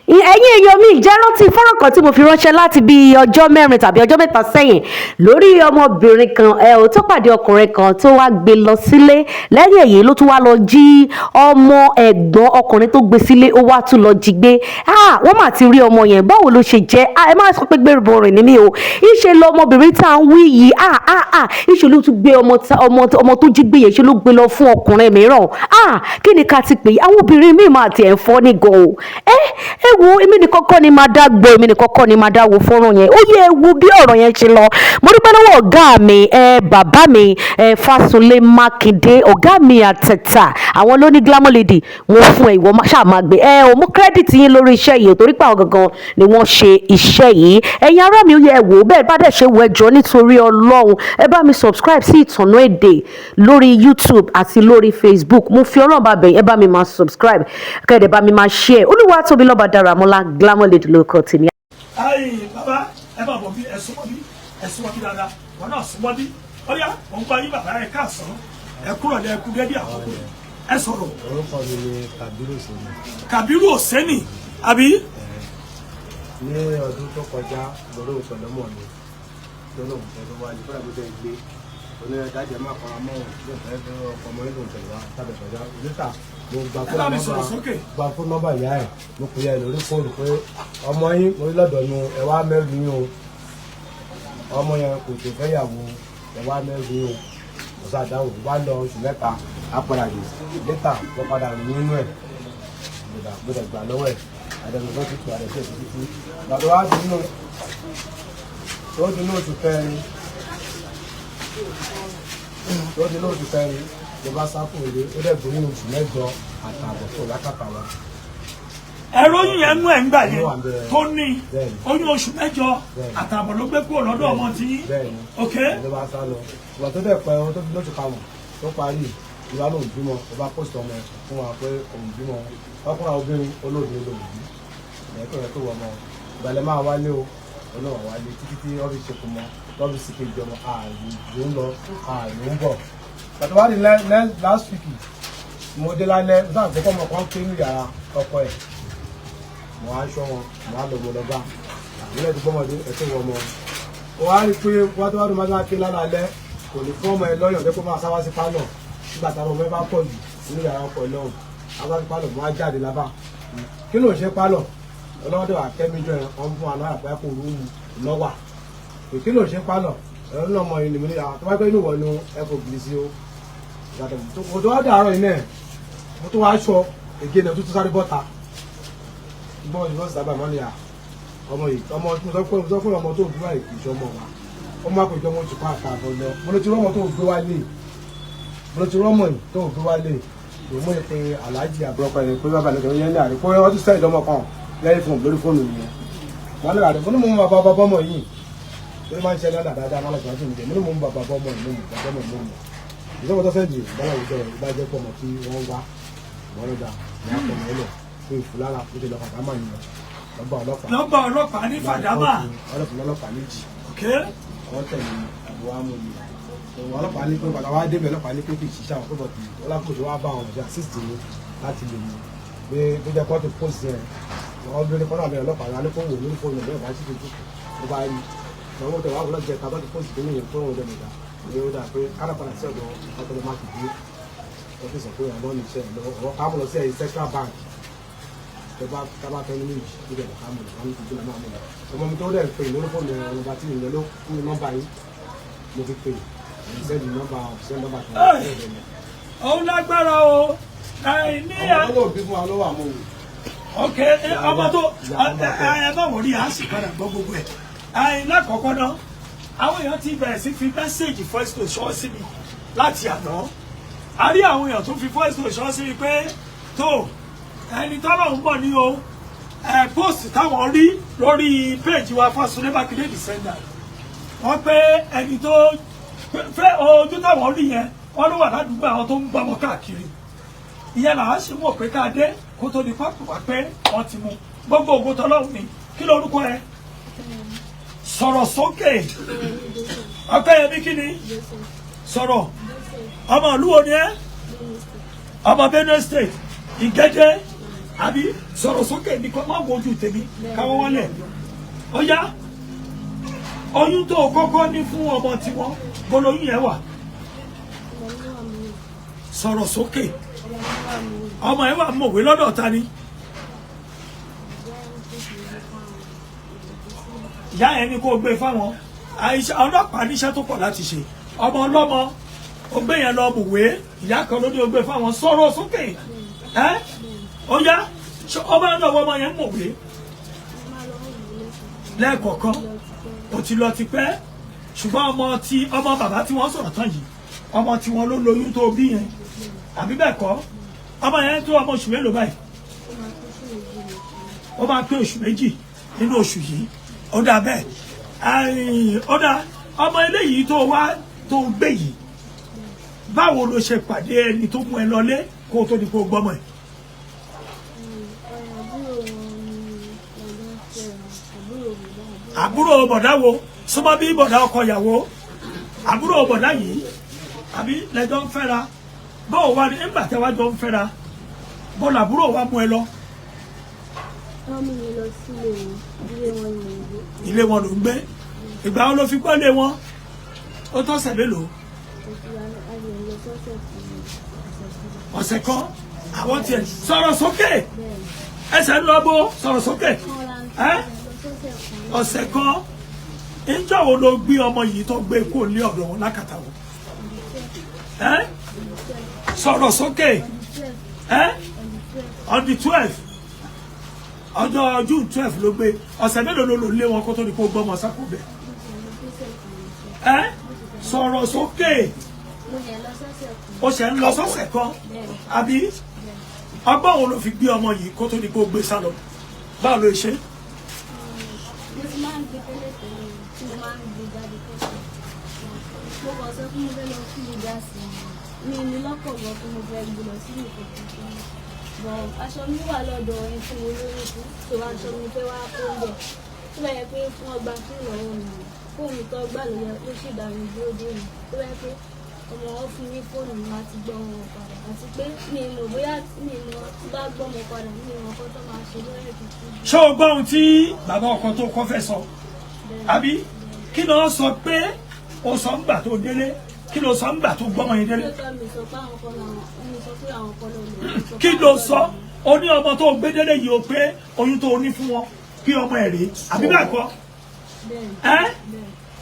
Ẹ̀yin èèyàn mi, ìjẹ́ rántí fọ́nrán kan tí mo fi ránṣẹ́ láti bí ọjọ́ 4 tàbí ọjọ́ 3 sẹ́yìn lórí ọmọbìnrin kan ẹ ò tó pàdé ọkùnrin kan tó wá gbé lọ sílé? Lẹ́yìn èyí ló tún wá lọ jí ọmọ ẹ̀gbọ́n ọkùnrin tó gbé sílé, ó wá tún lọ jí gbé. Wọ́n mà ti rí ọmọ yẹn. Báwo ló ṣe jẹ́? Ẹ má sọ pé gbèrú rìn ní mi o. Ìṣe lọ ọmọbìnrin tá à ń wí yìí, ìṣe ló tún gbé ọmọ tó jí gbé yẹn, ṣe ló gbé lọ fún ọkùnrin mìíràn. Kí ni ká ti pè é? Àwọn obìnrin míì máa tiẹ̀ ń fọ́ ní gan o. Ẹ wo, èmi nìkan kọ́ ni máa dá gbọ́, èmi nìkan kọ́ ni máa dá wo fọ́nrán yẹn. Ó yẹ, ẹ wo bí ọ̀rọ̀ yẹn ṣe lọ. Mo dúpẹ́ lọ́wọ́ ọ̀gá mi, ẹ bàbá mi, ẹ Fásunlé Mákindé, ọ̀gá mi àtẹ̀tà, àwọn ló ní Glamour Lady. Mo fún ẹ, ìwọ ṣáà máa gbé ẹ ò mú credit yín lórí iṣẹ́ yìí, torí pé àwọn gangan ni wọ́n ṣe iṣẹ́ yìí. Ẹ̀yin ará mi, ó yẹ, ẹ wò ó. Bẹ́ẹ̀ bá dẹ̀ ṣe wọ, ẹjọ́, nítorí Ọlọ́run, ẹ bá mi subscribe sí Ìtànná Èdè lórí YouTube àti lórí Facebook. Mo fi Ọlọ́run bá bẹ̀yìn, ẹ bá mi máa subscribe, kẹ́ẹ̀dẹ̀ bá mi máa share. Olúwa tóbi lọ́ba Dáramọ́lá, Glamour Lady lórúkọ tèmi. Ayi bàbá, ẹ bá bọ̀ bí, ẹ súnmọ́ bí, ẹ súnmọ́ bí dáadáa. Wọn náà súnmọ́ bí. Ọ̀yá, wọn gba yín. Bàbá, ẹ káàsán, ẹ kúrò ní, ẹ kú dédé àkókò, ẹ sọ̀rọ̀. Orúkọ mi ni Kabiru Sèmi. Kàbírù Òsẹ́nì, àbí? Ní ọdún tó kọjá, lórí pẹ̀lú ọmọ mi lọ́nà òun fẹ́ ló wá ní fúnra gbọ́dọ̀ gbé onídàájẹ́ máa kọ́ra mọ́ òun ló fẹ́ fẹ́ ọkọ ọmọ ìlú tẹ̀lé wa tábẹ̀ sọ̀dá níta. Mo gba Ẹ fóònù bá mi sọ̀rọ̀ nọ́mbà sókè. Gba fóònù nọ́mbà ìyá ẹ̀. Mo pè é lórí fóònù pé ọmọ yín mo rí lọ́dọ̀ nu, ẹ wá mẹ́rin yín o. Ọmọ yẹn kò tó fẹ́ yàwó, ẹ wá mẹ́rin yín o. Mo sá dáhùn wá lọ. Oṣù 3 á padà dé létà, mo padà rìn nínú ẹ̀, gbọ́dọ̀ gbà lọ́wọ́ ẹ̀ àdẹ̀mọ̀tò tuntun àdẹ̀sẹ̀ tuntun. Gbàdọ̀ wá dínú tó dínú oṣù kẹrin, tó dínú oṣù kẹrin ló bá sá fún ilé. Ó dẹ̀ gbóyún oṣù 8.5 tó lákàtà wa. Ẹ̀rọ oyún yẹn nú ẹ̀ ń gbà yẹn Oyún wà ń bẹ. tó ní Bẹ́ẹ̀ni. oyún oṣù 8 Bẹ́ẹ̀ni. àtààbọ̀ ló gbé kúrò lọ́dọ̀ ọmọ tí yín? Bẹ́ẹ̀ni. Ok. Ló bá sá lọ. Ìgbà tó dẹ̀ pẹ́ ohun tó fi lóṣù karùn-ún tó parí, ìwà lòun bímọ. Ó bá post ọmọ ẹ̀ fún wa pé òun bímọ, ọkùnrin àwọn obìnrin olóògbé lòun bí ẹ̀kọ́ rẹ̀ tó wọ ọmọ. Ìgbàlẹ̀ máa wálé o, olóòwò wálé títí tí wọ́n fi ṣe kò mọ́ wọ́n fi sì kejì ọmọ. Ààrùn ló ń lọ, ààrùn ń bọ̀. Bàtà wá di last week, mo dé lálẹ́, mo sáà gbọ́kọ́ ọmọ kan ké ní yàrá ọkọ ẹ̀. Mo wá ṣọ́ wọn, mo wá lọ, mo lọ bá àbúrò tó gbọ́mọdé ẹ̀ tó wọ ọmọ. Mo wá rí i pé wọ́n tó wá dùn máa ké lálẹ́, kò ní fún ọmọ ẹ lọ́yàn tó kó máa sáwá sí pálọ̀. Nígbà táwọn ọmọ ẹ bá pọ̀ jù nínú yàrá ọkọ ẹ lọ́hùn, àwọn sí pálọ̀. Mo wá jáde lábá, kí ló ń ṣe pálọ̀? Ọlọ́dẹ wà kẹ́mi jọ yẹn, wọ́n fún wa náà àpẹ́ kò room lọ́wà. Kí ló ń ṣe pálọ̀? Ẹ̀rọ náà mọ ìlú mi ní àwọn tó bá pẹ́ inú wọ̀ nu ẹ kò gìrì sí o. Mo tó wá dàárọ̀ yìí náà, mo tó wá aṣọ ègé náà tó tún sáré bọ́ta gbọ́n ìbọn sábà máa ní à ọmọ yìí. Ọmọ mo sọ pé ọmọ tó gbé wá yìí kì í ṣe ọmọ wa. Ọmọ àpèjọ ọmọ oṣù kan àtààbọ̀ lọ. Mo lọ ti rọ́mọ tó gbé wá lé, mo lọ ti rọ́mọ yìí tó gbé wá lé. Ló mú ìpè aláàjì àbúrọ̀kọ yẹn pé bàbá lọ́kọ̀ yẹn ní àrí pé wọ́n tún sẹ́yìn lọ́mọ kan lẹ́yìn fún lórí fóònù yẹn. Wọ́n ní àdé. Mo ní mo mú bàbá bàbá ọmọ yìí lórí máa ń ṣe lọ́nà dáadáa, máa lọ́sọ̀rọ̀ sí mi. Mo ní mo mú bàbá bàbá ọmọ yìí, mo mú bàbá ọmọ yìí, mo mú ìjọba tó sẹ́yìn ìbára àwùjọ rẹ̀ ìbá jẹ́ pọ̀ mọ́ tí wọ́n wá wọ́n ló dá ní àpọ̀mọ́ ẹlẹ̀ fún ìfúlára ó ti lọ fàdámà yẹn lọ́gbà ọlọ́pàá. Nọ́mbà ọlọ́pàá ní Fàdámà. Ọlọ́pàá, ọlọ́pàá méjì Ok. Wọ́n tẹ̀lé àbúrò amú mi. Òun ọlọ́pàá ní pé padà wá débẹ̀. Ọlọ́pàá ní pé kì í ṣiṣẹ́ àwọn pé bọ̀tì ọlọ́pàá wá bá àwọn ọ̀dọ́ assist mi láti lè mú pé tó jẹ́ kóòtù post yẹn. Wọ́n bí kọ́nà àbẹ̀rẹ̀ ọlọ́pàá wa ní kó wò lórí fóònù ẹ̀ bá sì ti dùn. Ó bá rí lọ́wọ́ tẹ̀ wá wọlé jẹ ká bá ti post tó ní yẹn fóònù ọ̀dọ̀ nìkan ní ó dà pé kára padà sí ọ̀dọ̀ ọ̀tọ̀ má ti dé. Wọ́n fi sọ pé ọ̀dọ́ ní iṣẹ́ lọ́wọ́ ká mọ̀ lọ sí ẹ̀yìn Central Bank tó bá tábà fẹ́ ní méjì níbẹ̀ lọ ká mọ̀ lọ. Wọ́n ní kí n máa mọ̀ lọ. Ọmọ mi tó dẹ̀ pè lórí fóònù ẹ̀ ọ̀nà tí ìyẹn ló fún mi nọ́mbà yìí, mo fi pè é, send nọ́mbà, send nọ́mbà tó ń Òun lágbára o ẹ ní ọmọ tó lò bí fún wa ló wà mọ́ òun. Ok, ọmọ tó ẹ má wọrí, à á sì padà gbọ́ gbogbo ẹ̀. Ẹ lákọ̀ọ́kọ́ náà, àwọn èèyàn ti bẹ̀rẹ̀ sí fi message voice note ṣọwọ́ sí mi láti àná. A rí àwọn èèyàn tó fi voice note ṣọwọ́ sí mi pé tó ẹni tọ́lọ̀ ń bọ̀ ní o. Ẹ post táwọn rí lórí page wa, Fásunlé Mákindé Descendant, wọ́n pé ẹni tó fẹ́ ojú táwọn rí yẹn, wọ́n ló wà ládùúgbò àwọn tó ń gbọmọ káàkiri. Ìyẹn làwọn ṣe mọ̀ pé ká dé kó tó di pápá wá pé wọ́n ti mú. Gbogbo ògo tọ́lọ́run ni. Kí lorúkọ ẹ? Sọ̀rọ̀ sókè. Ọpẹ́yẹmí kí ni? Sọ̀rọ̀. Ọmọ ìlú wo ni ẹ? Ọmọ Benue State, Ìgẹ́dẹ́. Àbí sọ̀rọ̀ sókè ní kọ́ má wojú tèmi káwọ́ wọlé. Ó yá, oyún tó kọ́kọ́ ní fún ọmọ tiwọn, bọ́lá oyún yẹn wà. Sọ̀rọ̀ sókè. Ọmọ yẹn wà mọ̀wé lọ́dọ̀ ta ni? Ìyá yẹn ni kó gbé fáwọn ọlọ́pàá níṣẹ́ tó pọ̀ láti ṣe. Ọmọ ọlọ́mọ ó gbé yẹn lọ mọ̀wé, ìyá kan ló ní ó gbé fáwọn. Sọ̀rọ̀ sókè. Ẹ́ ó yá, ọmọ náà wọ́n ọmọ yẹn mọ̀wé lẹ́ẹ̀kọ̀ọ̀kan, ó ti lọ tipẹ́. Ṣùgbọ́n ọmọ tí ọmọ bàbá tí wọ́n sọ̀rọ̀ tán yìí, ọmọ tí wọ́n ló lóyún tó bí yẹn, àbí bẹ́ẹ̀ kọ́? Ọmọ yẹn tó ọmọ oṣù mélòó báyìí? Ó máa pé oṣù méjì nínú oṣù yìí. Ó dà bẹ́ẹ̀. Ó dà, ọmọ eléyìí tó wá tó gbé yìí, báwo ló ṣe pàdé ẹni tó mú ẹ lọlé kó tó di kó gbọ́mọ ẹ̀? Àbúrò bọ̀dá wo? Súnmọ́ bí bọ̀dá ọkọ ìyàwó, àbúrò bọ̀dá yìí, àbí lẹ́jọ́ ń fẹ́ra? Báwo wá ní nígbà tí wàá jọ ń fẹ́ra, bọ́ọ̀lù àbúrò wa mú ẹ lọ? Wọ́n mú mi lọ sílé wọn, ilé wọn ni mo gbé. Ilé wọn ló ń gbé. Ìgbà wo ló fi gbọ́ lé wọn? Ó tọ́sẹ̀ mélòó? Ọ̀sẹ̀ kan. Àwọn tiẹ̀ sọ̀rọ̀ sókè, ẹsẹ̀ ń lọ bó, sọ̀rọ̀ sókè. Ọ̀sẹ̀ kan. Ǹjọ́ wo ló gbé ọmọ yìí tó gbé kó lé ọ̀dọ̀ wọn lákàtà wọn? Sọ̀rọ̀ sókè. On the 12, ọjọ́ June 12 ló gbé. Ọ̀sẹ̀ mélòó ló lò lé wọn kó tó ní kó gbọ́mọ sákò bẹ̀? Sọ̀rọ̀ sókè. Ó ṣe ń lọ sọ́sẹ̀ kan, àbí? Ọgbọ́n wo ló fi gbé ọmọ yìí kó tó ní kó gbé sálọ? Báwo ló ṣe? Mo ti máa ń gbé tẹ́lẹ̀ tẹ́lẹ̀ tí mo máa ń gbé jáde kẹ́kọ̀ọ́. Mo kàn sọ pé mo fẹ́ lọ fún mi gáàsì mi ní lọ́kọ̀ gan pé mo fẹ́ gbé lọ sí ìkọ̀kọ̀ fún mi. Bọ̀ aṣọ mi wà lọ́dọ̀ ẹni tí mo lóyún fún, tó aṣọ mi fẹ́ wá kó ń bẹ̀. Tó bá yẹ pé fún ọgbà fún ìrọ̀rùn mi, fóònù tó gbà ló yẹ ló sì dá mi dúró dé mi. Tó bá yẹ pé ọmọ wọn fún mi fóònù mi láti gbọ́ wọn padà, àti pé mi mọ̀ bóyá mi mọ̀ bá gbọ́ wọn padà, mi mọ̀ kọ́ tó máa ṣe lórí tuntun. Ṣé o gbọ́ ohun tí bàbá ọkọ tó kọ́ fẹ́ sọ? Àbí kí ló sọ pé o sọ ń gbà tó délé? Kí ló sọ ń gbà tó gbọ́mọ yẹn délé? Kí ló sọ? O ní ọmọ tó gbé délé yìí o pé oyún tó ní fún wọn kí ọmọ ẹ̀ rèé, àbí bẹ́ẹ̀ kọ́?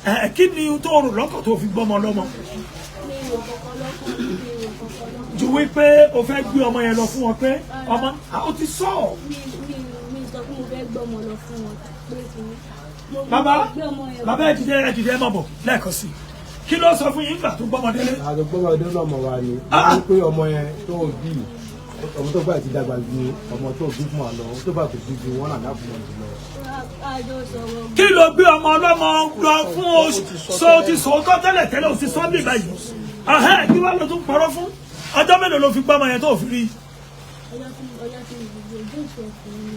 Ẹ kí ni tó rò lọ́kàn tó fi gbọ́mọ lọ́mọ? Ju wípé o fẹ́ gbé ọmọ yẹn lọ fún wọn pé ọmọ o ti sọ ọ́. Bàbá bàbá ẹ dìde, ẹ dìde, ẹ má bọ̀ lẹ́ẹ̀kan sí i. Kí ló sọ fún yín nígbà tó gbọ́mọ délé? Àti gbọ́mọ délé ọmọ wa ni wọ́n pé ọmọ yẹn tó bí ọmọ tó gbà ti dàgbà ju ọmọ tó bí fún wa lọ, tó bá kò bí ju wọn náà fún wọn jù lọ. Kí ló gbé ọmọ ọlọ́mọ lọ fún oṣù? So ti sọ ọtọ́ tẹ́lẹ̀ tẹ́lẹ̀ o ti sọ mí báyìí. Kí wàá lọ tún parọ́ fún? Ọjọ́ mélòó ló fi gbọ́mọ yẹn tó fi rí?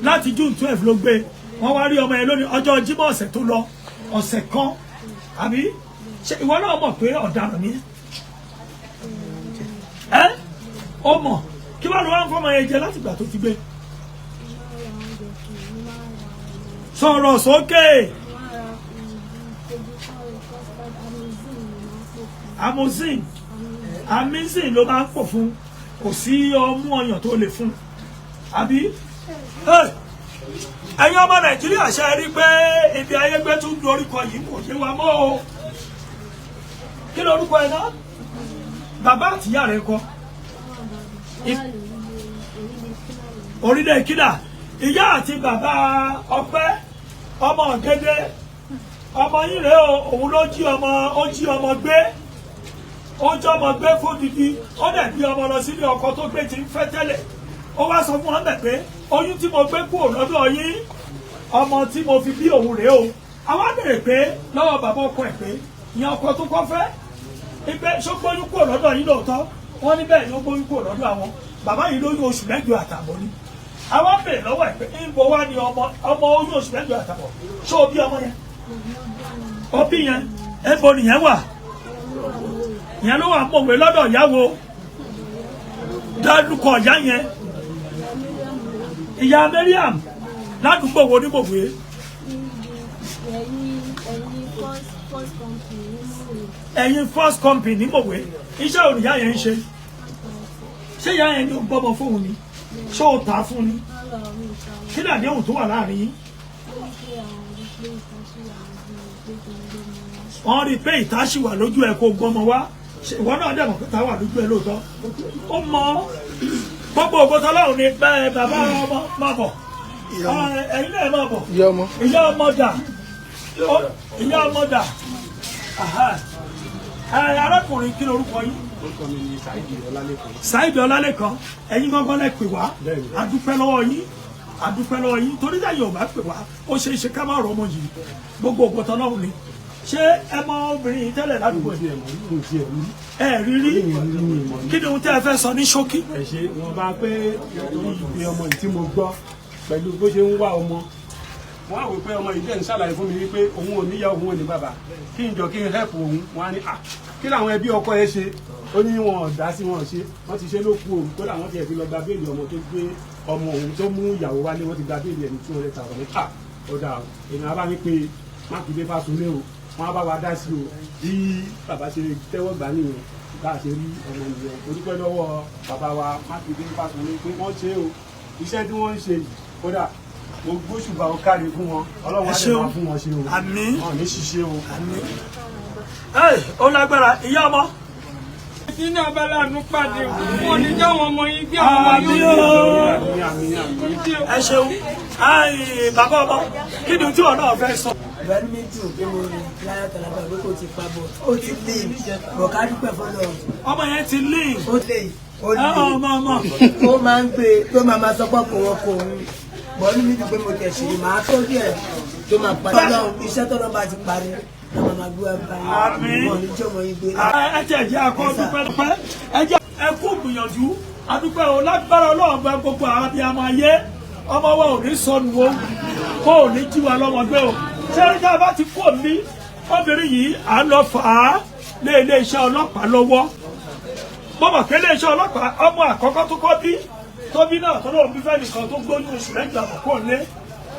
Láti June 12 ló gbé. Wọ́n wá rí ọmọ yẹn lónìí ọjọ́ Jímọ̀ ọ̀sẹ̀ tó lọ, ọ̀sẹ̀ kan, àbí? Ṣé ìwọ náà mọ̀ pé ọ̀daràn ni ẹ́? Ó mọ̀. Kí wàá lọ wá ń fọmọ yẹn jẹ láti ìgbà tó ti gbé? Sọ̀rọ̀ sókè. Amozin, amazin ló máa ń pò fún, kò sí ọmú ọyàn tó lè fún, àbí? Ẹ̀yin ọmọ Nàìjíríà ṣe rí pé ibi ayégbé tún doríkọ yìí kò yé wa mọ́ o. Kí lorúkọ ẹ náà? Bàbá àtìyá rẹ kọ́? Orílẹ̀ Kílà. Ìyá àti bàbá Ọpẹ́ ọmọ Ọ̀gẹ́dẹ́, ọmọ yín rèé o, òun ló jí ọmọ, ó jí ọmọ gbé, ó jẹ́ ọmọ gbé fódìdí, ó dẹ̀ gbé ọmọ lọ sílé ọkọ tó gbé ti ń fẹ́ tẹ́lẹ̀. Ó wá sọ fún wọn bẹ̀ pé oyún tí mo gbé kúrò lọ́dọ̀ yín, ọmọ tí mo fi bí òun rèé o. Àwa béèrè pé lọ́wọ́ bàbá ọkọ ẹ̀ pé ìyẹn ọkọ tó kọ́ fẹ́ ibẹ̀ ṣó gbóyún kúrò lọ́dọ̀ yín lóòótọ́? Wọ́n ní bẹ́ẹ̀ ni ó gbóyún kúrò lọ́dọ̀ àwọn. Bàbá yìí lóyún oṣù mẹ́jọ àtàbọ̀ ni. Àwa béèrè lọ́wọ́ ẹ̀ pé ńbo wá ní ọmọ ọmọ oyún oṣù mẹ́jọ àtàbọ̀, ṣó o bí ọmọ yẹn? Ó bí yẹn, ńbo nìyẹn wà? Ìyẹn ló wà mọ̀wé lọ́dọ̀ ìyàwó. Dárúkọ ìyá yẹn. Ìyá Mariam ládùúgbò wo ní Mòwe? Níbi ẹ̀yìn first company ní Mòwe. Ẹ̀yin first company ní Mòwe. Iṣẹ́ òrìyá yẹn ń ṣe? Ṣé ìyá yẹn ni ó gbọ́mọ fóun ni? Ṣé ó tà á fún ni? Rárá, mi ò ta wọn. Kí ni àdéhùn tó wà láàrin yín? Ó ní pé àwọn rí pé ìta ṣì wà lójú mi pé kí n gbé mi wá. Wọ́n rí i pé ìta ṣì wà lójú ẹ kó gbọ́mọ wá. Ṣé ìwọ náà dẹ̀ mọ̀ pé ìta wà lójú ẹ lóòótọ́? Ó mọ gbogbo ògo tọ́lọ́run ni bẹ́ẹ̀. Bàbá ọmọ, máa bọ̀. Ẹ̀yin náà máa bọ̀. Ìyá ọmọ. Ìyá ọmọ dà? Ìyá ọmọ dà? Aha. Ẹ, arákùnrin, kí lorúkọ yín? Orúkọ mi ni Saidi Ọlálékan. Saheed Ọlálékan, ẹ̀yin gangan lẹ pè wá. Bẹ́ẹ̀ni. Adúpẹ́ lọ́wọ́ yín, adúpẹ́ lọ́wọ́ yín, torí dáyọ̀ ò bá pè wá, ó ṣe é ṣe ká má rọ ọmọ yìí. Gbogbo ògo tọ́lọ́run ni. Ṣé ẹ mọ obìnrin yìí tẹ́lẹ̀ ládùúgbò yìí? Mo ti ẹ̀ rí. Ẹ rí rí? Mi ò rí, mi ò mọ̀ ní. Kí ni ohun tẹ́ ẹ fẹ́ sọ ní ṣókí? Ẹ ṣe wọn bá pé torí ìpè ọmọ yìí tí mo gbọ́ pẹ̀lú bó ṣe ń wá ọmọ, wọ́n á wò pé ọmọ yìí dẹ̀ ń ṣàlàyé fún mi wípé òun ò níyà, òun ò ní bàbá, kí n jọ kí n help òun. Wọn á ní à kí làwọn ẹbí ọkọ ẹ ṣe? Ó ní wọn ò dá sí, wọn ò ṣe, wọ́n ti ṣe ló kú òun. Kódà wọ́n ti ẹ̀ fi lọ gba béèlì ọmọ tó gbé ọmọ òun tó mú ìyàwó wálé, wọ́n ti gba béèlì ẹni 200,000. Ní à ó dà o, èèyàn á bá mi pé Mákindé Fásunlé o, wọ́n á bá wa dá sí o. Bí bàbá ṣe tẹ́wọ́ gbà nìyẹn, bá a ṣe rí ọmọ nìyẹn. O dúpẹ́ lọ́wọ́ bàbá wa Mákindé Fásunlé pé wọ́n ṣe o. Iṣẹ́ tí wọ́n ń ṣe yìí, kódà mo gbóṣùbà ó káre fún wọn. Ọlọ́run á lè máa fún wọn ṣe o. Àmín. Wọn ò ní ṣiṣẹ́ o. Ẹ ó lágbára, ìyá ọmọ. Tí ní abala àánú pàdé o, wọn ò ní jẹ́ àwọn ọmọ yín gbé, àwọn ọmọ Àmín yóò o. Àmín, àmín, àmín. Ẹ ṣeun. Ai, bàbá ọmọ, kí ni tí wọn náà fẹ́ sọ? Ìbẹ̀rù mi dùn pé mo rìn láyọ̀ tàlàbà pé kò ti pa bọ̀, ó ti lé bọ̀, ká dúpẹ́ fọlọ́. Ọmọ yẹn ti lé. Ó lé, ó lé. Ọmọ ọmọ. Ó máa ń gbé tó máa ma sọ pé kò wọ́n kò ń bọ̀. Inú mi dùn pé mo tẹ̀ ṣe màá tọ́jú ẹ̀ tó máa parí. Ọlọ́run, iṣẹ́ tọ́lọ́ bá ti parí ló máa ma gbé wa báyìí. Àmín. Wọn ò ní jẹ́ ọmọ yín gbé. Ẹ tiẹ̀ jẹ́ akọ́ dúpẹ́ dúpẹ́. Ẹ jẹ́ ẹ kú gbìyànjú, adúpẹ́ o. Lágbára Ọlọ́run gba gbogbo àwọn abiyamọ ayé, ọmọ wa ò ní sọnù o, kó ò ní jí wa lọ́mọ gbé o. Ṣé ní tá a bá ti kú òní obìnrin yìí, à ń lọ fà á lé iléeṣẹ́ ọlọ́pàá lọ́wọ́. Mọ̀mọ́ pé iléeṣẹ́ ọlọ́pàá, ọmọ àkọ́kọ́ tó kọ́ bí tó bí náà tó lóun bí fẹ́ nìkan tó gbóyún oṣù 8 àkọ́kọ́ lé,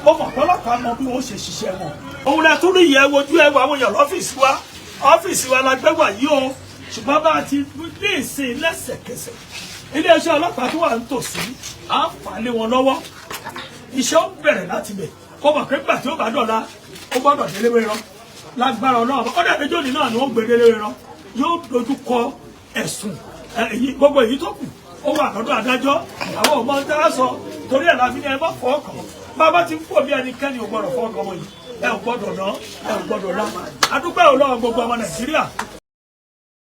mo mọ̀ pé ọlọ́pàá mọ bí wọ́n ṣe ṣiṣẹ́ wọn. Òun lẹ tún rí ìyẹn wojú ẹ wọ àwọn èèyàn lọ́fíìsì wa. Ọ́fíìsì wa la gbé wà yìí o, ṣùgbọ́n bá a ti ní ìsìn, lẹ́sẹ̀kẹsẹ̀ iléeṣẹ́ ọlọ́pàá tó wà nítòsí à ń fà lé wọn lọ́wọ́. Iṣẹ́ ó bẹ̀rẹ̀ láti bẹ̀ kó mọ̀ pé gbà tí ó bá dọ̀la, ó gbọ́dọ̀ délé wéran lágbára Ọlọ́run. Ó dàbí jóni náà ni wọ́n gbé délé wéran, yóò dojú kọ ẹ̀sùn èyí gbogbo. Èyí tó kù, ó wà lọ́dọ̀ adájọ́. Àwọn ọmọ tá a sọ torí ẹ̀ láfi ní ẹ má fọ́ ọkàn. Bàbá ti ń pò bí ẹnikẹ́ni ò gbọ́dọ̀ fọ́ ọkàn ọmọ yìí. Ẹ ò gbọ́dọ̀ ná, ẹ ò gbọ́dọ̀ lá. Adúpẹ́ Ọlọ́run, gbogbo ọmọ Nàìjíríà.